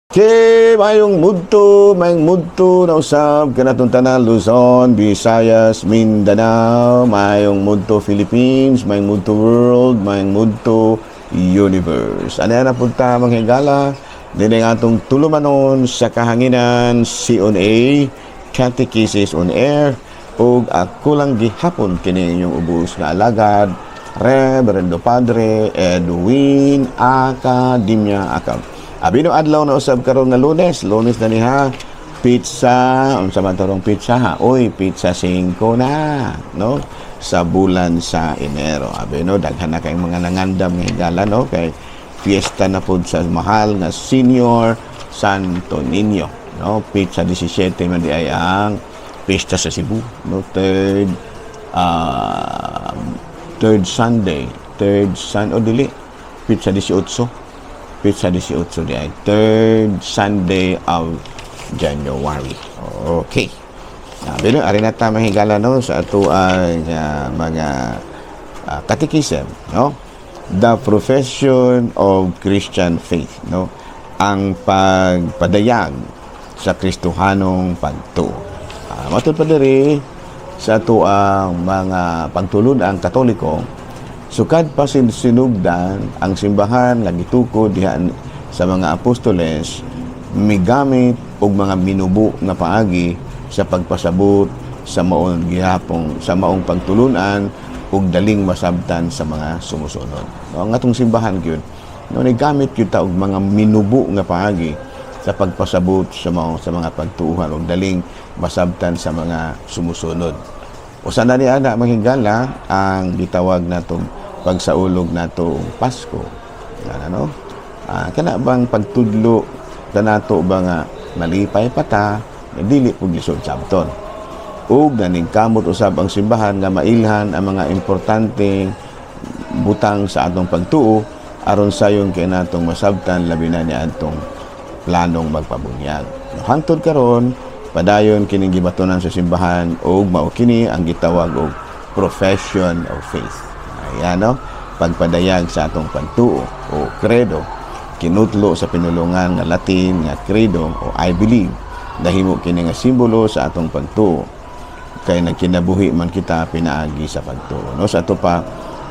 Okay, mayong mudto na usab kanatong tanan, Luzon, Visayas, Mindanao, mayong mudto Philippines, mayong mudto world, mayong mudto universe. Ano na punta, mga higala? Dili ang atong tulumanon sa kahanginan, CONA, Catechesis on Air, ug ako lang gihapon kini inyong ubos nga alagad, Reverendo Padre Edwin Academia Acab. Abi no, adlaw na usab karon nga Lunes, Lunes na ni ha. Petsa, unsa man tarong petsa ha? Oy, petsa 5 na, no? Sa bulan sa Enero. Abi no, daghan na kayong mga nangandam nga higala, no? Kay fiesta na pod sa mahal nga Senior Santo Niño, no? Petsa 17 man di ay ang pista sa Cebu, no? Third Sunday, third Sun o dili, petsa 18, petsa 18 di ay third Sunday of January. Okay. Sabi no, ari na ta, mga higala, no, sa ato ang mga catechism, no? The profession of Christian faith, no? Ang pagpadayag sa Kristohanong pagtuo. Matud pa diri sa ato ang mga pagtulun-ang Katoliko, sukad pa sinugdan ang simbahan nga gitukod diha sa mga apostoles, migamit og mga minubo nga paagi sa pagpasabot sa maong gihapong sa maong pagtulunan ug daling masabtan sa mga sumusunod. No, ang atong simbahan gyud, no, nigamit gyud ta og mga minubo nga paagi sa pagpasabot sa mga pagtuuhan ug daling masabtan sa mga sumusunod. Usa na ni ana, mga higala, ang gitawag natong pagsaulog natong Pasko. Ano? Kana bang pagtudlo kanato ba nga malipay pa ta, dili pud lisod sabton. Ug naningkamot usab ang simbahan nga mailhan ang mga importante butang sa atong pagtuo aron sayon kay natong masabtan, labi na ni atong planong magpabunyag. No, hangtod karon padayon kining gibatonan sa simbahan ug mao kini ang gitawag og profession of faith. Ayan, no? Pagpadayag sa atong pagtuo o credo, kinutlo sa pinulungan nga Latin nga credo o "I believe". Nahimo kini nga simbolo sa atong pagtuo kay nagkinabuhi man kita pinaagi sa pagtuo, no? Sa ato pa,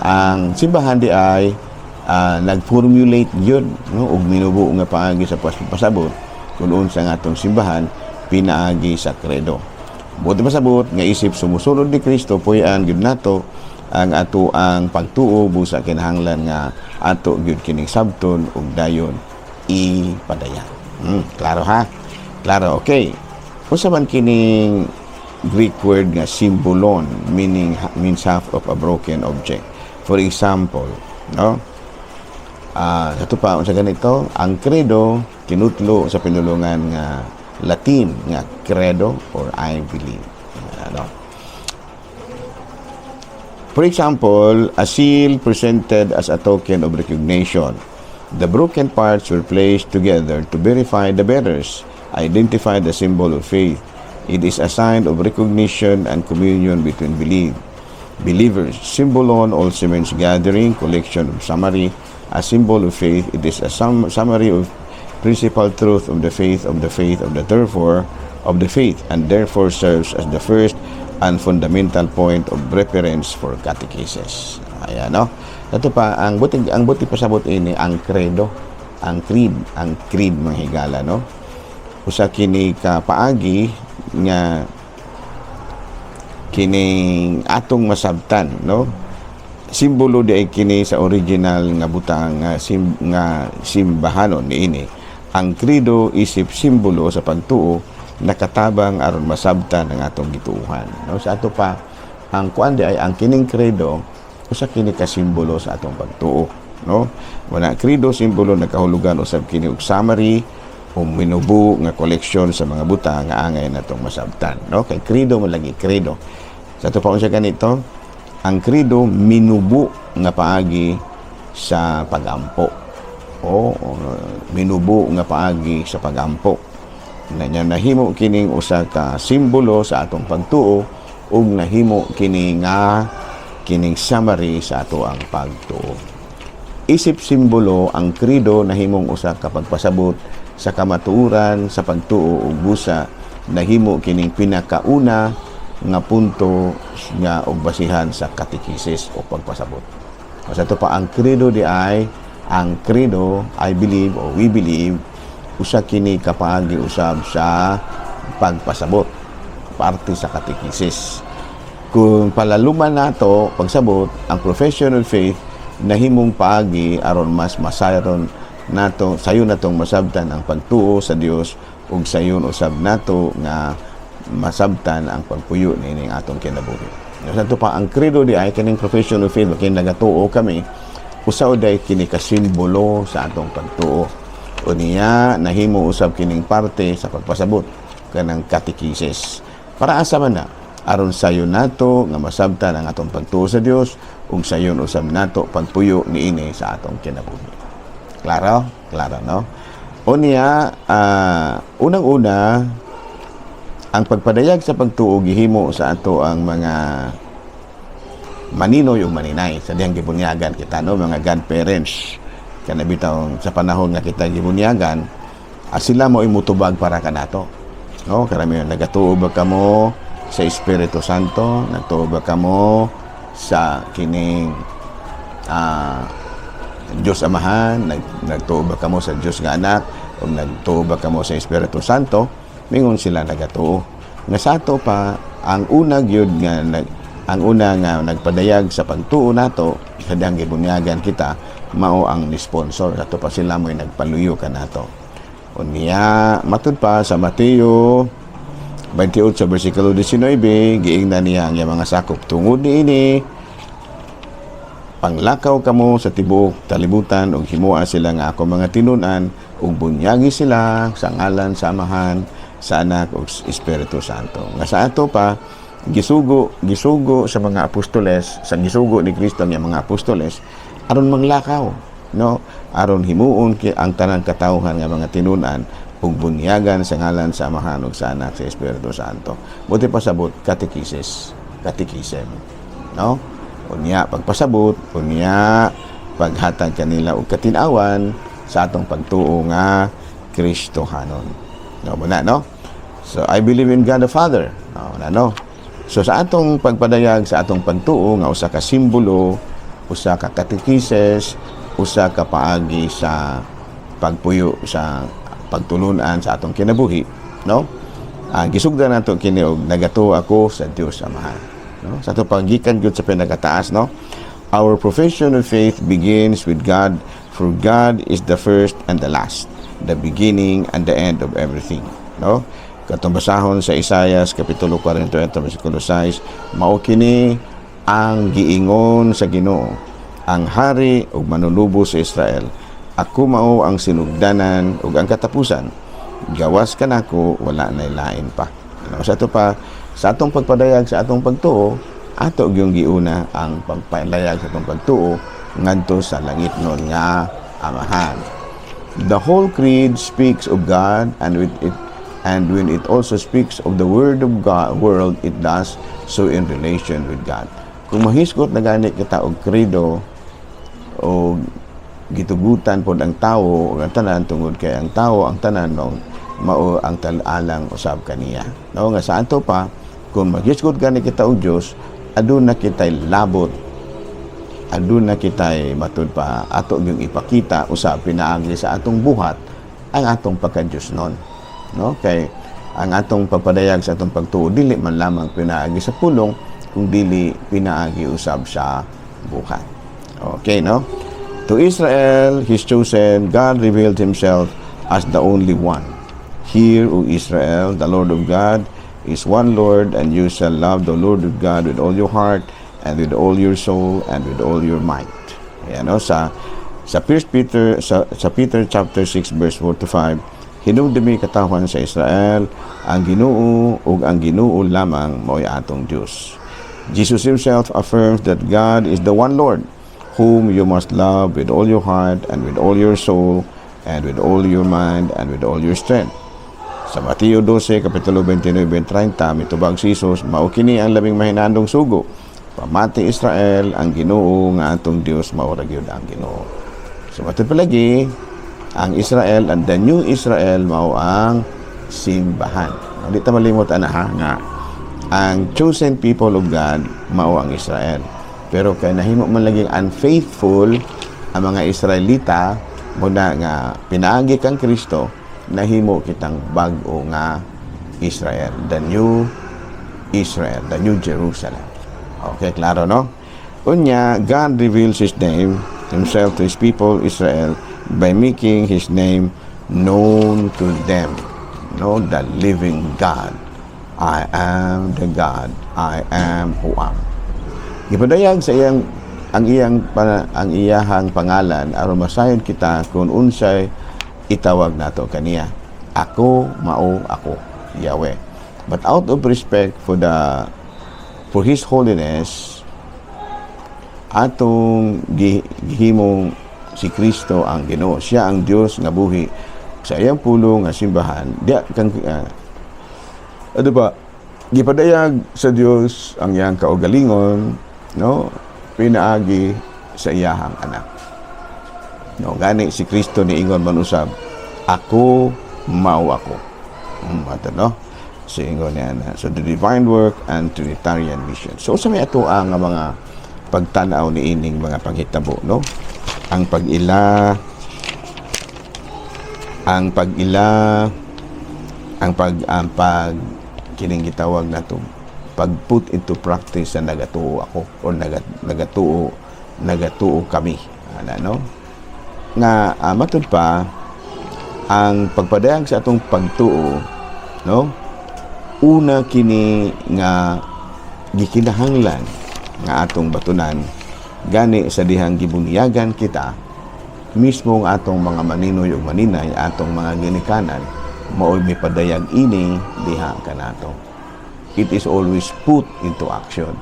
ang simbahan di ay nag-formulate yun, no, og minubo nga paagi sa pasabot kung unsa nga atong simbahan pinaagi sa credo. Buot pasabot nga isip sumusunod ni Kristo, puy-an gyud nato ang ato ang pagtuo, busa kinahanglan nga ato gyud kining sabton ug dayon ipadayag. Klaro ha? Klaro, okay. Unsa man kining Greek word nga symbolon, meaning means half of a broken object? For example, no? Ito pa, unsa ganito, ang credo kinutlo sa pinulungan nga Latin nga credo or "I believe". Ano? For example, a seal presented as a token of recognition. The broken parts were placed together to verify the bearers, identify the symbol of faith. It is a sign of recognition and communion between believers. Symbolon also means gathering, collection of summary, a symbol of faith. It is a summary of principal truth of the faith of the faith of the therefore of the faith and therefore serves as the first and fundamental point of reference for catechesis. Ayan, no? Ito pa, ang buti pasabot ini, ang credo, ang creed, mga higala, no? Usa kini ka paagi nga kining atong masabtan, no? Simbolo di ay kini sa original nga butang nga simbahanon niini. Ang credo isip simbolo sa pagtuo nakatabang aron masabtan ang atong gituohan, no? Sa ato pa, ang kuan di ay ang kining credo, usa kini ka simbolo sa atong pagtuo, no? Wala credo simbolo nagkahulugan usab kini og summary o minubo nga koleksyon sa mga butang nga angay natong masabtan, no? Kay credo man lagi, credo. Sa ato pa, unsa ganito ang credo? Minubo nga paagi sa pagampo o minubo nga paagi sa pagampo na niya. Nahimo kining usa ka simbolo sa atong pagtuo ug nahimo kini nga kining summary sa ato ang pagtuo. Isip simbolo, ang credo nahimong usa ka pagpasabot. Sa kamatuoran sa pagtuo ug busa nahimo kining pinakauna nga punto nga og basihan sa katekisis o pagpasabot. Sa ato pa, ang credo di ay, ang credo, I believe or we believe, usa kini kapaagi usab sa pagpasabot, parte sa katekisis. Kung palaluman nato pagsabot, ang profession of faith nahimong paagi aron mas masayon nato, sayon natong masabtan ang pagtuo sa Dios ug sayon usab nato nga masabtan ang pagpuyo niining atong kinabuhi. Sa ato pa, ang credo di ay, kining profession of faith kini nagatuo kami, usa diay kini ka simbolo sa atong pagtuo. Unya nahimo usab kining parte sa pagpasabot kanang katekisis. Para asa man na? Aron sayon nato nga masabtan ang atong pagtuo sa Dios ug sayon usab nato pagpuyo niini sa atong kinabuhi. Klaro? Klaro, no? Unya, unang-una, ang pagpadayag sa pagtuo gihimo sa ato ang mga maninoy ug maninay sa dihang gibunyagan kita, no, mga godparents kana bitaw sa panahon nga kita gibunyagan, sila mo imutubag para kanato, no? Karamihan, nagatuo ba kamo sa Espiritu Santo? Nagtuo ba kamo sa kining Diyos Amahan? Nagtuo ba kamo sa Diyos nga Anak o nagtuo ba kamo sa Espiritu Santo? Mingon sila, nagatuo. Nga sa ato pa, ang una nga nagpadayag sa pagtuo nato sa dihang gibunyagan kita mao ang ni sponsor ato pa, sila mo'y nagpaluyo kanato. Unya matud pa sa Mateo 28 versikulo 19, giingnan niya ang iyang mga sakop, "Tungod niini, panglakaw kamo sa tibuok kalibutan ug himoa sila nga ako mga tinun-an ug bunyagi sila sa ngalan sa Amahan, sa Anak ug Espiritu Santo." Nga sa ato pa, gisugo gisugo sa mga apostoles, sa gisugo ni Kristo ang iyang mga apostoles aron manglakaw, no, aron himuon ang tanang katawhan nga mga tinun-an ug bunyagan sa ngalan sa Amahan ug sa Anak, sa Espiritu Santo. Buot pasabot, katekisis, katekism, no? Unya pagpasabot, unya paghatag kanila og katinawan sa atong pagtuo nga Kristohanon, no? Muna, no? So I believe in God the Father, no na, no? So sa atong pagpadayag sa atong pagtuo nga usa ka simbolo, usa ka katekises, usa ka paagi sa pagpuyo sa pagtulunan sa atong kinabuhi, no? Gisugdan nato kini og nagatuo ako sa Dios Amahan, no? Sa ato paggikan gyud sa pinakataas, no? Our profession of faith begins with God, for God is the first and the last, the beginning and the end of everything, no? Katong basahon sa Isaias kapitulo 48 bersikulo 6, mao kini ang giingon sa Ginoo, ang hari ug manunubos sa Israel: "Ako mao ang sinugdanan ug ang katapusan. Gawas kanako wala nay lain pa." Ano, sa ato pa, sa atong pagpadayag sa atong pagtuo, ato gyung giuna ang pagpadayag sa atong pagtuo ngadto sa langitnon nga Amahan. The whole creed speaks of God, and with it and when it also speaks of the word of God world, it does so in relation with God. Kung mahisgot na gani kita og credo o gitugutan pod ang tawo ug ang tanan tungod kay ang tawo, ang tanan, no, mao ang talalang usab kaniya, no? Nga sa ato pa, kung maghisgot gani kita og Dios, aduna kitay labot, aduna kitay matud pa ato yung ipakita usab pinaagi sa atong buhat ang atong pagka-Diyos nun, no? Kay ang atong pagpadayag sa atong pagtuo dili man lamang pinaagi sa pulong kung dili pinaagi usab sa buhat. Okay, no? To Israel, his chosen, God revealed himself as the only one. "Hear, O Israel, the Lord of God is one Lord, and you shall love the Lord of God with all your heart, and with all your soul, and with all your might." Ayan, no? Sa 1 Peter, sa Peter chapter 6 verse 4 to 5, "Hinumdumi, katawhan sa Israel, ang Ginoo ug ang Ginoo lamang mao'y atong Dios." Jesus himself affirms that God is the one Lord, whom you must love with all your heart and with all your soul and with all your mind and with all your strength. Sa Mateo 12, Kapitulo 29, 30, mitubag si Jesus, "Mao kini ang labing mahinandong sugo. Pamati, Israel, ang Ginoo nga atong Dios mao ra gyud ang Ginoo." So matud palagi, Ang Israel and the new Israel mao ang simbahan. Di ta malimot ana ha, nga ang chosen people of God mao ang Israel. Pero kay nahimo man laging unfaithful ang mga Israelita, muna nga pinaagi kang Kristo, nahimo kitang bag-o nga Israel, the new Israel, the new Jerusalem. Okay, klaro, no? Unya, God reveals His name, Himself to His people Israel by making His name known to them. No, the living God. I am the God. I am who am. Gipadayag sa iyang ang iyang ang iyahang pangalan aron masayod kita kung unsay itawag nato kaniya. Ako mao ako, Yahweh. But out of respect for His holiness, atong gihimong si Kristo ang Ginoo. Siya ang Dios nga buhi sa iyang pulong nga simbahan. Diya kang ano ba, gipadayag sa Dios ang iyang kaugalingon, no, pinaagi sa iyahang anak. No, gani si Kristo niingon man usab, "Ako mao ako." Ato, no? So ingon niya na. So the divine work and Trinitarian mission. So sa may ato ang mga pagtanaw ni ining mga panghitabo, no? Ang pag-ila ang pag kining gitawag nato pag put into practice sa nagatuo ako or nagatuo kami ana, no, nga matud pa ang pagpadayag sa atong pagtuo, no, una kini nga gikinahanglan nga atong batunan. Gani sa dihang gibunyagan kita mismo, ang atong mga maninoy ug maninay, atong mga ginikanan, maoy mipadayag ini diha kanato. It is always put into action,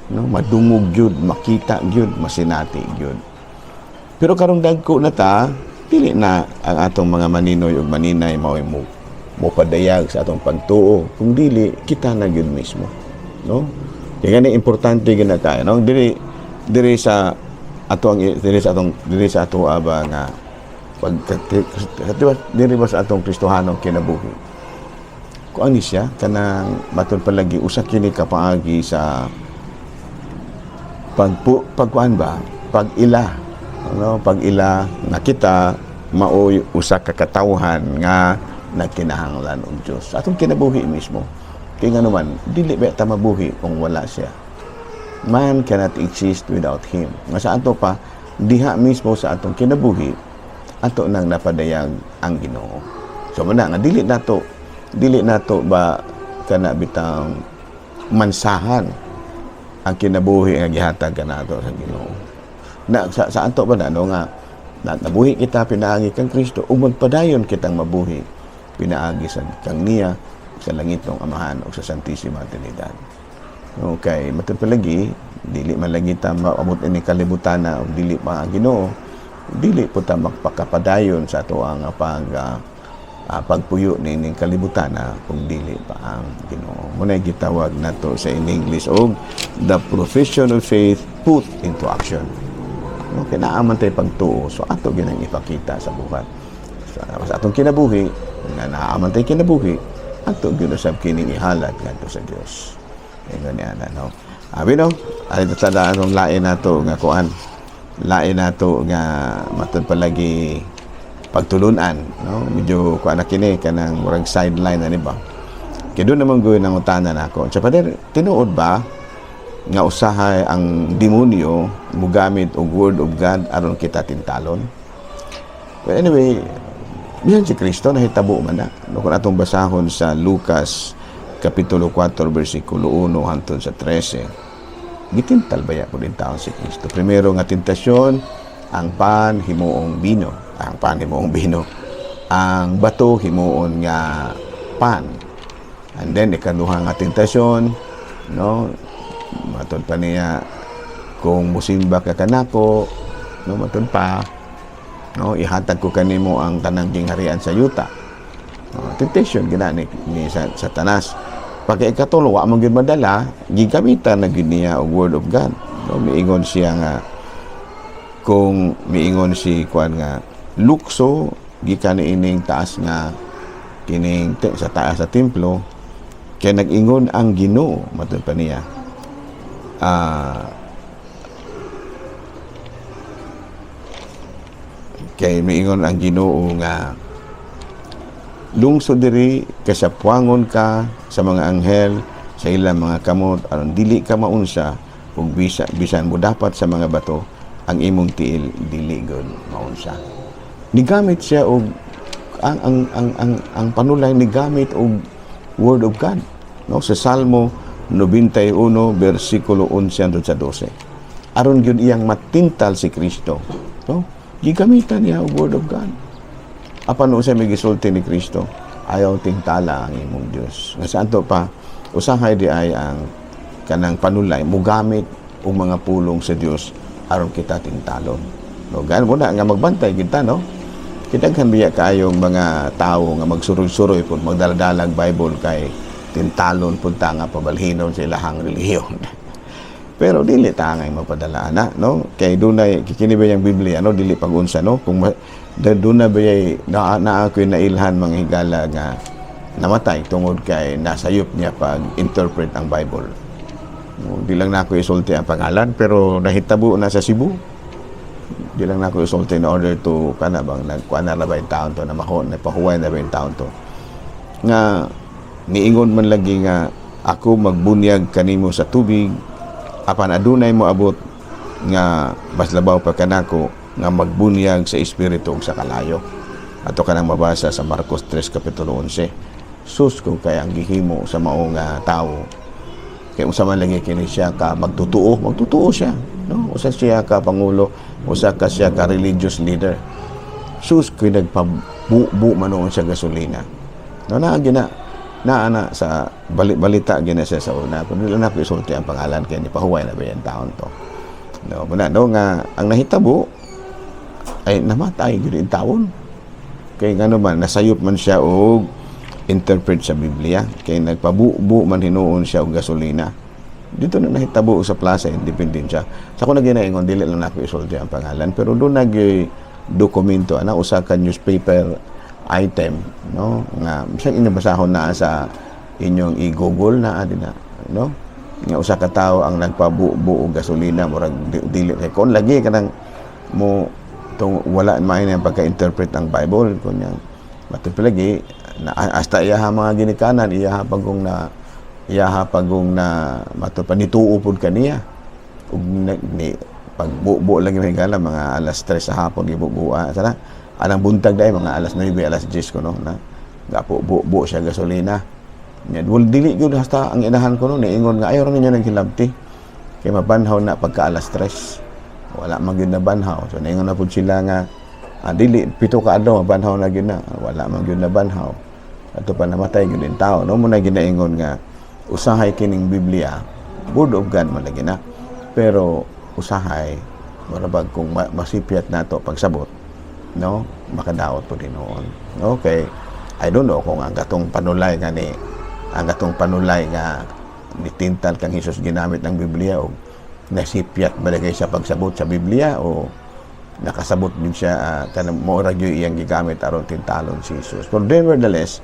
no? Madungog gyud, makita gyud, masinati gyud. Pero karong dagko na ta, dili na ang atong mga maninoy ug maninay maoy mo mopadayag sa atong pagtuo, kung dili kita na gyud mismo, no? Kaya gani importante gyud na kayo, no? Dili diri sa ato ang diri sa atong diri sa ato aba nga pag diri ba sa atong Kristohanong kinabuhi, kung ani siya kanang matud palagi usa kini ka paagi sa pagkuan ba, pag-ila, ano, pag-ila nga kita maoy usa ka katawhan nga nagkinahanglan og Dios atong kinabuhi mismo. Kay nga naman dili ba ta mabuhi kung wala siya? Man cannot exist without Him. Nga sa ato pa, diha mismo sa atong kinabuhi, ato nang napadayag ang Ginoo. So muna nga dili nato ba kana bitang mansahan ang kinabuhi nga gihatag kanato sa Ginoo. Na sa ato ba na, no, nga na, nabuhi kita pinaagi kang Kristo ug magpadayon kitang mabuhi pinaagi sa kang niya, sa langitong Amahan ug sa Santisima Trinidad. Okay, matud palagi dili man lagi ta maabot ini kalibutan na ug dili pa ang Ginoo, dili po ta magpakapadayon sa ato ang pagpuyo niining kalibutan na kung dili pa ang Ginoo. Muna gitawag nato sa in English og the profession of faith put into action. Okay, naa man tay pagtuo, so ato ginang ipakita sa buhat. Sa atong kinabuhi, nga naa man tay kinabuhi, ato gyud usab kining ihalad ngadto sa Dios. Ingon niya na, no? Abi no, ay tada anong lain nato nga kuan. Lain nato nga matud palagi pagtulunan, no? Medyo kuan na kini, kanang murag sideline na ni ba. Kay doon naman gawin ang utana nako. Sa pader, tinuod ba nga usahay ang demonyo mugamit og word of God aron kita tintalon? Well, anyway, bisan si Kristo nahitabo man na. No, kung atong basahon sa Lucas Kapitulo 4 versikulo 1 hangtod sa 13, gitintal baya po din taon si Kristo. Primero nga tentasyon, ang pan himuong bino, ang pan himuong bino, ang bato himuon nga pan. And then ikaduha nga tentasyon, no, matod pa niya kung musimba ka kanako, no, matod pa, no, ihatag ko kanimo ang tanang gingharian sa yuta. No, temptation gina ni sa Satanas. Pagka ikatulo, wa man gyud madala, gigamitan na gyud niya og word of God. No, miingon siya nga kung miingon si kuan nga lukso Gikan niining taas nga kining sa taas sa templo, kay nag-ingon ang Ginoo, matud pa niya, kay miingon ang Ginoo nga lungsod diri, kasapuangon ka sa mga anghel sa ilang mga kamot aron dili ka maunsa, ug bisa bisan mo dapat sa mga bato ang imong tiil, dili gud maunsa. Nigamit siya og ang panulay, nigamit og word of God, no, sa Salmo 91 bersikulo 11 hangtod sa 12, aron gyud iyang matintal si Kristo, no? Gigamitan niya og word of God. Apan unsay may gisulti ni Kristo? "Ayaw tingtala ang imong Dios." Nga sa ato pa, usahay di ay ang kanang panulay mugamit og mga pulong sa Dios aron kita tintalon, no? Gan mo na nga magbantay kita, no? Kidaghan biya kaayong mga tawo nga magsuroy-suroy pud, magdala-dalag Bible, kay tintalon pud ta nga pabalhinon sa ilahang relihiyon. Pero dili ta ngay mapadala ana, no? Kay dunay kini ba yung Biblia, no, dili pag-unsa, no? Kung doon na ba na, na ako'y nailhan, mga higala, nga namatay tungod kay nasayop niya pag-interpret ang Bible. No, di lang na ako isulti ang pangalan, pero nahitabo na sa Cebu. Di lang na ako isulti in order to kana bang nagkuan na ba yung taon to na mako napahuway na ba yung taon to nga niingon man lagi nga ako magbunyag kanimo sa tubig, apan adunay mo abot nga mas labaw pa kanako nga magbunyag sa espiritu ug sa kalayo. Ato kanang mabasa sa Marcos 3 kapitulo 11. Sus ko, kay ang gihimo sa mao nga tawo, kay unsa man lagi kini siya ka magtutuo, magtutuo siya, no? Usa siya ka pangulo, usa ka siya ka religious leader. Sus ko, nagpabubu man noon siya gasolina, no? Na gina na ana sa balita gina siya sa una, kun dili na ko isulti ang pangalan kay ni pahuway na ba yan taon to, no? Muna, no, nga ang nahitabo ay namatay gyud in taon, kay ngano man nasayop man siya og interpret sa Biblia, kay nagpabubu man hinuon siya og gasolina. Dito na nahitabo sa Plaza Independencia. Sa ako na ginaingon, dili lang nako isulti ang pangalan, pero doon nag dokumento ana, usa ka newspaper item, no, nga bisan inyo basahon na sa inyong i-Google na adi na, no, nga usa ka tawo ang nagpabubu og gasolina. Murag dili kay kon lagi kanang mo tung wala may na pagka-interpret ang Bible kunyang matud lagi na hasta iyaha mga ginikanan, iyaha pagong na matud pa nituo pud kaniya ug ni pagbubo lagi may gala mga alas 3 sa hapon gibubuha sana anang buntag dai mga alas 9, alas 10 ko, no, na gapo bubo siya gasolina nya. Wal dili gyud hasta ang inahan ko, no, niingon nga ayaw ra ninyo naghilabti kay mabanhaw na pagka alas 3. Wala man gyud na banhaw. So niingon na pud sila nga dili 7 ka adlaw mabanhaw na gyud na. Wala man gyud na banhaw. Ato pa namatay gyud in tao, no? Mo na ginaingon nga usahay kining Biblia, word of God man lagi na, pero usahay marabag kung masipyat nato pagsabot, no, makadaot po din noon. Okay, I don't know kung ang gatong panulay nga nitintal kang Hesus ginamit ng Biblia o nasipyat ba kay sa pagsabot sa Biblia o nakasabot din siya, kanang mao ra gyud iyang gigamit aron tintalon si Jesus. But nevertheless,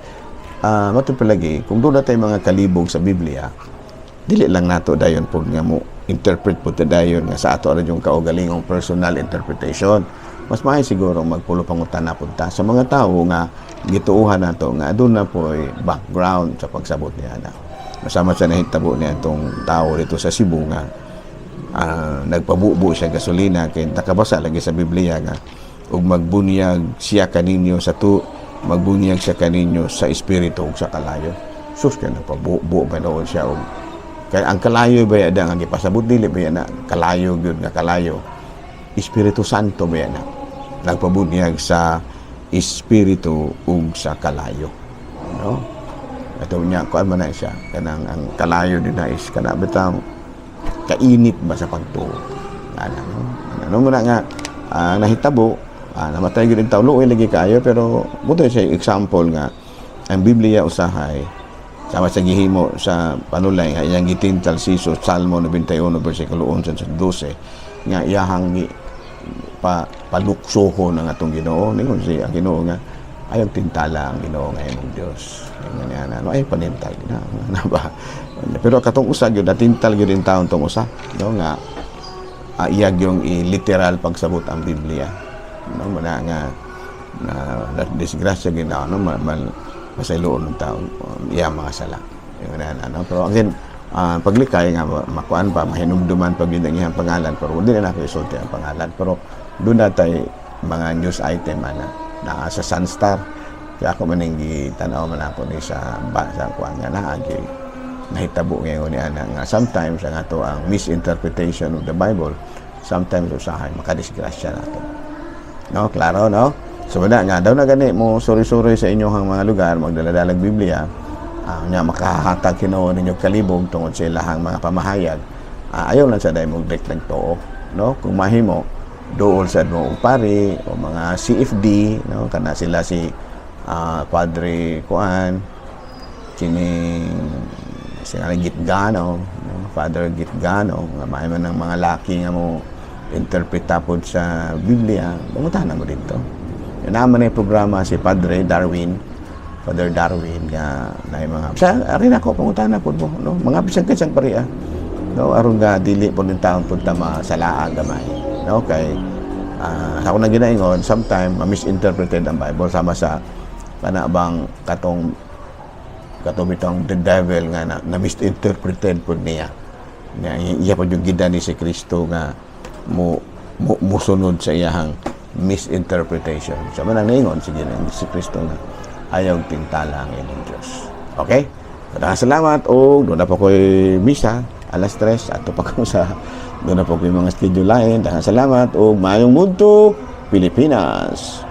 matud palagi kung doon na tayo mga kalibog sa Biblia, dili lang nato dayon pud nga mo interpret pud ta dayon nga sa ato ra yung kaugalingong personal interpretation. Mas maayo siguro magpulo pangutana pud ta sa mga tawo nga gituohan nato nga aduna po'y background sa pagsabot niya na. Masama sa nahitabo niya itong tao dito sa Cebu nga nagpabubo siya gasolina kay nakabasa lagi sa Biblia nga ug magbunyag siya kaninyo sa tu magbunyag siya kaninyo sa espiritu ug sa kalayo. Sus, kay nagpabubo pa noon siya og kay ang kalayo ba da nga gipasabot, dili ba na kalayo gyud nga kalayo, Espiritu Santo ba na nagpabunyag sa espiritu ug sa kalayo, no? Ato niya kuan man na siya kanang ang kalayo din na is kana bitang kainit ba sa pagtuo ana, no? Ano mo na nga nahitabo, namatay gyud ang tawo. Luoy lagi kaayo, pero buto siya example nga ang Biblia usahay sama sa gihimo sa panulay nga iyang gitintal si Jesus, Salmo 91 bersikulo 11 sa 12, nga iyahang pa paluksohon ang atong Ginoo. Ningon si ang Ginoo nga ayaw tintala ang Ginoo nga imong Dios. Ingon niya na, no, ayaw panintal na, na ba? Pero katong usa gyud, natintal gyud in taon tong usa, no, nga iyag yung i-literal pagsabot ang Biblia, no, mana nga na, na disgrasya gyud na, no, masayloon ng tao iya mga sala. Yung na, ano, pero again, paglikay nga makuan pa, mahinumduman pag yun ang iyang pangalan, pero hindi na nako isulti ang pangalan, pero doon na tay mga news item ana na sa Sunstar, kaya ako maning gitanaw man ako ni sa ba sa kuan nga naa gyud nahitabo ngayon ni ana nga sometimes ang ato ang misinterpretation of the Bible, sometimes usahay makadisgrasya nato, no? Klaro, no? So wala nga daw na gani mo suri-suri sa inyong mga lugar, magdala-dalag Biblia, nya makahatag hinuon ninyo kalibog tungod sa ilahang mga pamahayag. Ayaw lang sa dahil mong direct nagtuo, no? Kung mahimo, duol sa mo og pari o mga CFD, no, kana sila si Padre kuan kining si nga Gitgano, no? Father Gitgano nga may man ng mga laki nga mo interpreta pod sa Biblia, pangutana mo dito. Yan naman ay programa si Padre Darwin, Father Darwin, nga na mga sa ari nako, pangutana pod mo, no, mga bisag kasang pariya, no, aron nga dili pod ning taon pod ta masalaan gamay, no, kay sa ako na ginaingon, sometimes ma-misinterpreted ang Bible, sama sa kana bang katong katong bitong the devil nga na misinterpreted pod niya nga iya pod yung gida ni si Kristo nga mo musunod sa iyahang misinterpretation. Sa man ang niingon sige si Kristo nga ayaw tintala ang imong Diyos. Okay? Daghang salamat og doon na po ko'y misa alas 3, ato pa ko sa doon na po ko'y mga schedule lain. Daghang salamat og maayong budto, Pilipinas.